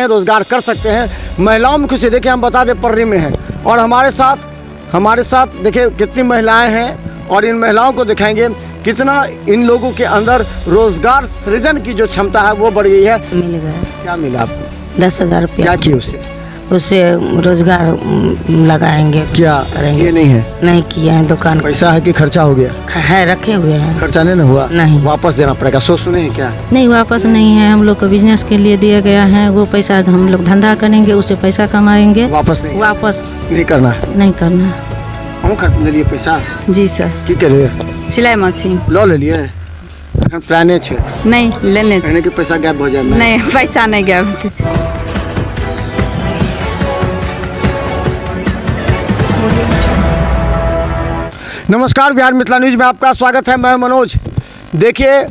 हैं, रोज़गार कर सकते हैं। महिलाओं में खुशी देखिए, हम बता दें पर्री में है और हमारे साथ देखिए कितनी महिलाएं हैं और इन महिलाओं को दिखाएंगे कितना इन लोगों के अंदर रोजगार सृजन की जो क्षमता है वो बढ़ गई है। मिल गया। क्या मिला आपको? 10,000 रुपया। क्या किए उससे? उससे रोजगार लगाएंगे। क्या करेंगे। ये नहीं है? नहीं किए हैं दुकान। पैसा है कि खर्चा हो गया? है, रखे हुए हैं। खर्चा नहीं ना हुआ? नहीं। वापस देना पड़ेगा, सो सुने हैं क्या? नहीं, वापस नहीं है। हम लोग को बिजनेस के लिए दिया गया है वो पैसा। हम लोग धंधा करेंगे, उससे पैसा कमाएंगे। वापस नहीं? वापस नहीं करना है? नहीं करना। हम खरीद लिए पैसा? जी सर। की करिए? सिलाई मशीन। लऽ लेलिए? अखन प्लाने छै? नहीं, लेने। एहने कि पैसा गायब हो जाए। नहीं, पैसा नहीं गायब होते। नमस्कार, बिहार मिथिला न्यूज में आपका स्वागत है। मैं मनोज। देखिए,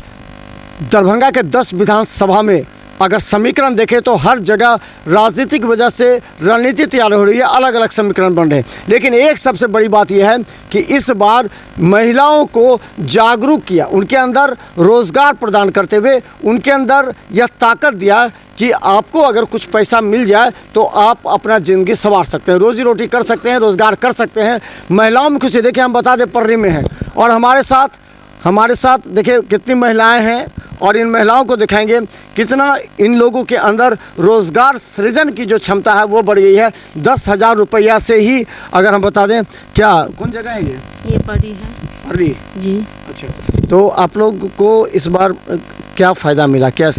दरभंगा के 10 विधानसभा में अगर समीकरण देखें तो हर जगह राजनीतिक वजह से रणनीति तैयार हो रही है, अलग अलग समीकरण बन रहे हैं। लेकिन एक सबसे बड़ी बात यह है कि इस बार महिलाओं को जागरूक किया, उनके अंदर रोज़गार प्रदान करते हुए उनके अंदर यह ताकत दिया कि आपको अगर कुछ पैसा मिल जाए तो आप अपना ज़िंदगी संवार सकते हैं, रोज़ी रोटी कर सकते हैं, रोज़गार कर सकते हैं। महिलाओं में खुशी देखिए, हम बता दें पर्री में हैं और हमारे साथ देखिए कितनी महिलाएं हैं और इन महिलाओं को दिखाएंगे कितना इन लोगों के अंदर रोज़गार सृजन की जो क्षमता है वो बढ़ गई है। 10,000 रुपया से ही अगर हम बता दें, क्या कौन जगह है ये? ये पड़ी है। पर्री? जी। अच्छा, तो आप लोग को इस बार क्या फ़ायदा मिला, क्या?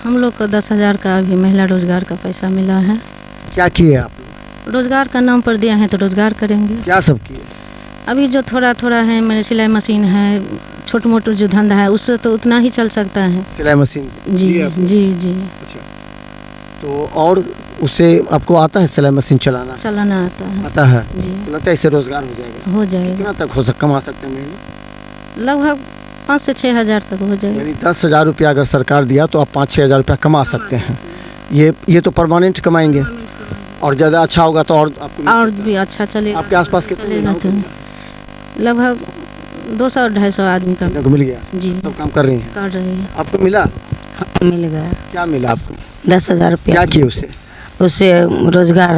हम लोग को 10,000 का अभी महिला रोजगार का पैसा मिला है। क्या किए आप लोग? रोजगार का नाम पर दिया है तो रोजगार करेंगे। क्या सब किए? अभी जो थोड़ा थोड़ा है, मेरे सिलाई मशीन है, छोट मोट जो धंधा है, उससे तो उतना ही चल सकता है। सिलाई मशीन जी। लिए आप? जी। अच्छा, तो और उससे आपको आता है सिलाई मशीन चलाना? चलाना आता है। आता है? जी। तो लगता है इससे रोजगार हो जाएगा? हो जाएगा। कितना तक हो सक कमा सकते हैं महीने? लगभग 5 से 6 हज़ार तक हो जाएगा। यानी 10,000 रुपया अगर सरकार दिया तो आप 5-6 हज़ार रुपया कमा सकते हैं। ये तो परमानेंट कमाएंगे और ज़्यादा अच्छा होगा तो और आपको मिल और सकता है। भी अच्छा चलेगा। आपके आसपास कितने चलेगा। महिलाओं को तो लगभग 200-250 आदमी का। को मिल गया? जी। सब काम कर रही हैं? कर रहे हैं। आपको मिला? मिल गया। क्या मिला आपको? 10,000 रुपया। क्या किए उससे? उससे रोजगार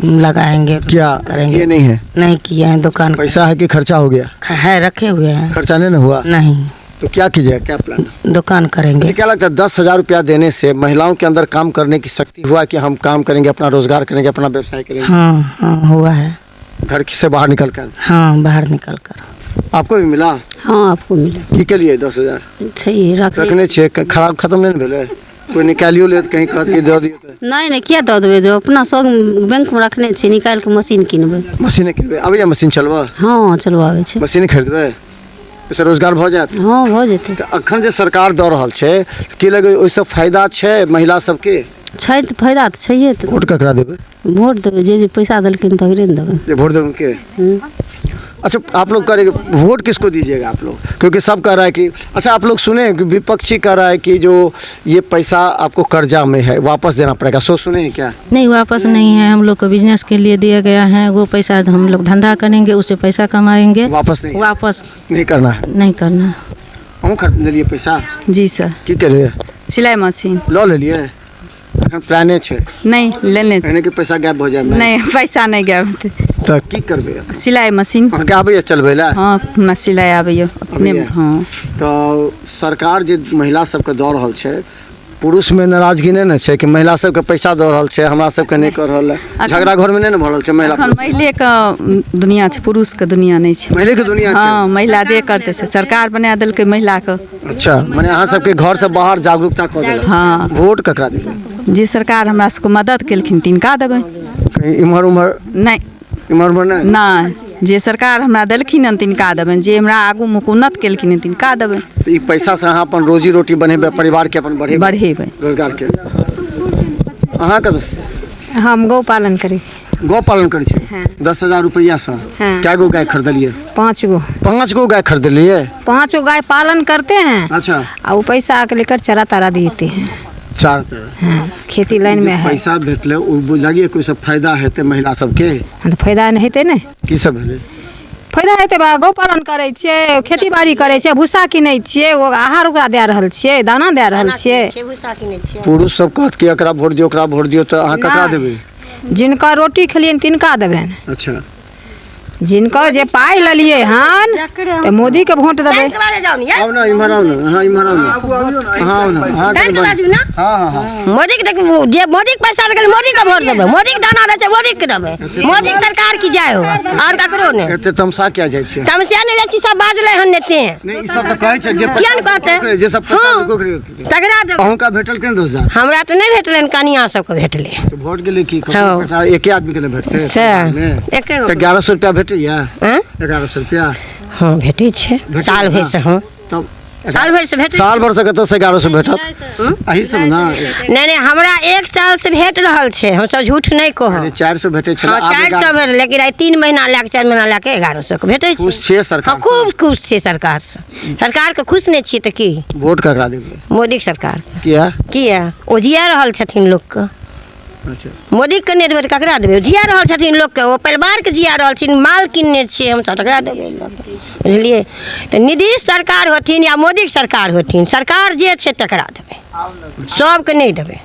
लगाएंगे। क्या करेंगे। ये नहीं है? नहीं किए हैं दुकान। पैसा है कि खर्चा हो गया? है, रखे हुए हैं। खर्चा नहीं ना हुआ? नहीं। तो क्या कीजिएगा, क्या प्लान है? दुकान करेंगे। अच्छा, क्या लगता है 10,000 रुपया देने से महिलाओं के अंदर काम करने की शक्ति हुआ कि हम काम करेंगे, अपना रोजगार करेंगे, अपना व्यवसाय करेंगे? हाँ, हुआ है। घर से बाहर निकल कर? हाँ, बाहर निकल कर। आपको भी मिला? हाँ, आपको मिला। की केलिए 10,000? सही रख। रखने छियै? खराब खत्म नहीं ने भेलै? कोई निकालियो लेत, कहीं कहत कि दऽ दियौ तऽ? नहि, किया दऽ देबै? जो अपना सब बैंक में रखने छियै, निकालि कऽ मशीन किनबै। मशीने किनबै? आबैया मशीन चलबऽ? हँ, चलबाबै छै। मशीन खरीदबै, ओहिसँ रोजगार भऽ जायत? हँ, भऽ जेतै। तऽ अखन जे सरकार दऽ रहल छै, की लगै ओहिसँ फायदा छै महिला सबके? छै तऽ, फायदा तऽ छैहे तऽ। वोट ककरा देबै? वोट देबै जे जे पैसा देलखिन तकरे ने देबै। जे वोट देबै उनके। अच्छा, आप लोग करेंगे, वोट किसको दीजिएगा आप लोग? क्योंकि सब कह रहा है कि, अच्छा, आप लोग सुने कि विपक्षी कह रहा है कि जो ये पैसा आपको कर्जा में है, वापस देना पड़ेगा, सो सुने हैं क्या? नहीं, वापस नहीं है। हम लोग को बिजनेस के लिए दिया गया है वो पैसा। हम लोग धंधा करेंगे, उससे पैसा कमाएंगे। वापस नहीं? वापस नहीं करना है? नहीं करना। हम खरीद लेलिए पैसा? जी सर। की करिए? सिलाई मशीन। लऽ लेलिए? अखन प्लाने छै? नहीं, लेने। एहने कि पैसा गायब हो जाए। नहीं, पैसा नहीं गायब होते। तऽ की करबै? सिलाई मशीन। अहाँके आबैया चलबै लए? हाँ, हमरा सिलाई आबैया अपने। आबैया? हाँ। तऽ सरकार जे महिला सबके दऽ रहल छै, पुरुषमे नाराजगी नहि ने छै कि महिला सबके पैसा दऽ रहल छै, हमरा सबके नहि कऽ रहल है? झगड़ा घरमे नहि ने भऽ रहल छै महिला? अखन महिलेके दुनिया छै, पुरुषके दुनिया नहि छै। महिलेके दुनिया छै? हाँ, महिला जे करतै से सरकार बना देलकै महिलाके। अच्छा, मने अहाँ सबके घर से बाहर जागरूकता कऽ देलक? हाँ। वोट ककरा देबै? जे सरकार हमरा सबके मदद केलखिन तिनका देबै। कहीं इम्हर उम्हर? नहि। इम्हर उम्हर नहि? नहि, जे सरकार हमरा देलखिन हन तिनका देबनि, जे हमरा आगूमे उन्नत केलखिन हन तिनका देबै। तऽ ई पैसा से अहाँ अपन रोजी रोटी बनेबै, परिवार के अपन बढ़ेबै? बढ़ेबै। रोजगार के अहाँ कतऽ? हम गौ पालन करै छी। गौ पालन करै छी? 10,000 रुपैआ से? हाँ। कए गो गाय खरीदलियै? पाँच गो। पाँच गो गाय खरीदलियै? पाँच गो गाय पालन करते हैं। आ वो पैसा आके लेकर चारा तारा देते हैं। चार तरह? हाँ, खेती लाइन में है। पैसा भेटलै ओ लागिए कोई सब फायदा हेतै महिला सबके? हाँ, तो फायदा नहीं हेतै ने। की सब भेलै? फायदा। हेतै? गौ पालन करै छियै, खेती बाड़ी करै छियै, भूसा किनै छियै, ओ आहार ओकरा दए रहल छियै, दाना दए रहल छियै। पुरुष सब कहत कि एकरा वोट दियौ, ओकरा वोट दियौ, तऽ अहाँ ककरा देबै? जिनका रोटी खेलियनि तिनका देबनि। अच्छा। जिनका जे पाइ लेलियै हन तऽ मोदीके वोट देबै। आउ ने, इम्हर आउ ने, अहाँ इम्हर आउ ने, अहाँ आउ ने, अहाँ कनि। हाँ हाँ हाँ। मोदी के देखू, जे मोदी के पैसा लगल मोदी के वोट देबै, मोदी के दाना दै छै मोदी के देबै, मोदी के सरकार की जाय हो, आओर ककरो नहि। एते तमसा किया जाइ छियै? तमसा नहि जाइ छी, सब बाजलै हन एते। नहि, ई सब तऽ कहै छै जे किया ने कहतै? जे सब पैसा हाँ। ओकरे देतै। तकरा देबै। अहूँका भेटल कि नहि 10,000? हमरा तऽ नहि भेटलै, कनिया सबके भेटलै। तऽ वोट गेलै की? हाँ। एके आदमी के नहि भेटतै? से एके गो। तऽ 1100 रुपया भेटैया? आँय? 1100 रुपया? हँ, भेटै छै साल भरि से। हँ, तब साल भरि से भेटै। साल भर से कतऽ से 1100 भेटत? अही सब ना? नहि नहि, हमरा 1 साल से भेट रहल छै, हमसब झूठ नहि कहब। 400 भेटै छलै, हँ, आब 400 भेल, लेकिन आइ 3 महीना लए कऽ 4 महीना लए कऽ 1100 के भेटै छै। खुश छियै सरकार? हँ, खूब खुश छियै सरकारसँ। सरकारके खुश नहि छियै तऽ की? वोट ककरा देबै? मोदीके सरकार। किया? किया? ओ जिया रहल छथिन लोकके। अच्छा। मोदीके नहि देबै तऽ ककरा देबै? जिया रहल छथिन लोकके, ओ परिवारके जिया रहल छथिन। माल किनने छियै हमसब, तकरा देबै, बुझलियै? तऽ नीतीश सरकार होथिन या मोदीके सरकार होथिन, सरकार जे छै तकरा देबै, सबके नहि देबै।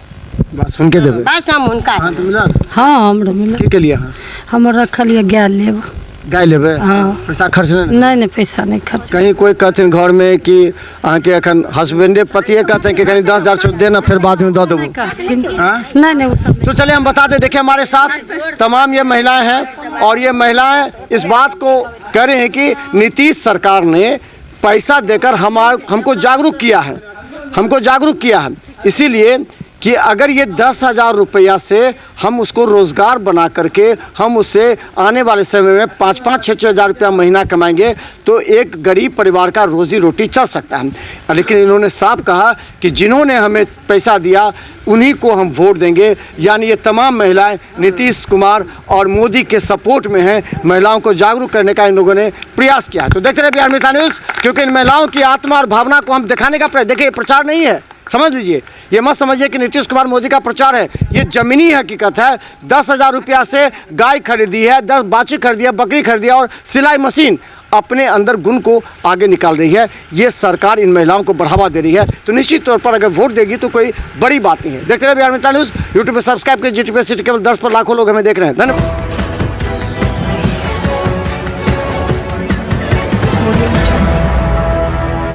बस हुनके देबै? बस हम हुनका। अहाँके मिलल? हँ, हमरो मिलल। की केलियै अहाँ? हमर रखल यऽ, गाय लेब। गाय लेबै? हाँ। पैसा खर्च नहि? नहि नहि, पैसा नहि खर्च। कहीं कोई कहथिन घरमे कि अहाँके एखन हस्बैंडे, पतिए कहते कि कहीं 10,000 छोड़ दे ना, फिर बाद में दऽ देबो? कहथिन। हाँ? नहीं नहीं, वो सब नहीं। तो चलिए हम बता दें, देखिए हमारे साथ तमाम ये महिलाएं हैं और ये महिलाएं इस बात को कह रहे हैं कि नीतीश सरकार ने पैसा देकर हमको जागरूक किया है, हमको जागरूक किया है, इसीलिए कि अगर ये 10,000 रुपया से हम उसको रोज़गार बना करके हम उससे आने वाले समय में 5-5, 6-6 हज़ार रुपया महीना कमाएंगे तो एक गरीब परिवार का रोज़ी रोटी चल सकता है। लेकिन इन्होंने साफ कहा कि जिन्होंने हमें पैसा दिया उन्हीं को हम वोट देंगे। यानी ये तमाम महिलाएं नीतीश कुमार और मोदी के सपोर्ट में हैं। महिलाओं को जागरूक करने का इन लोगों ने प्रयास किया है। तो देखते रहे बिहार मिथिला न्यूज़, क्योंकि इन महिलाओं की आत्मा और भावना को हम दिखाने का प्रयास, देखिए प्रचार नहीं है, समझ लीजिए, ये मत समझिए कि नीतीश कुमार मोदी का प्रचार है, ये जमीनी हकीकत है। 10,000 रुपया से गाय खरीदी है, 10 बाछी खरीदी है, बकरी खरीदी है और सिलाई मशीन अपने अंदर गुण को आगे निकाल रही है। ये सरकार इन महिलाओं को बढ़ावा दे रही है, तो निश्चित तौर पर अगर वोट देगी तो कोई बड़ी बात नहीं है। देखते रहिए बिहार मिथिला न्यूज़, यूट्यूब पर सब्सक्राइब कीजिए, जी टी पी सिटी केवल 10 पर लाखों लोग हमें देख रहे हैं। धन्यवाद।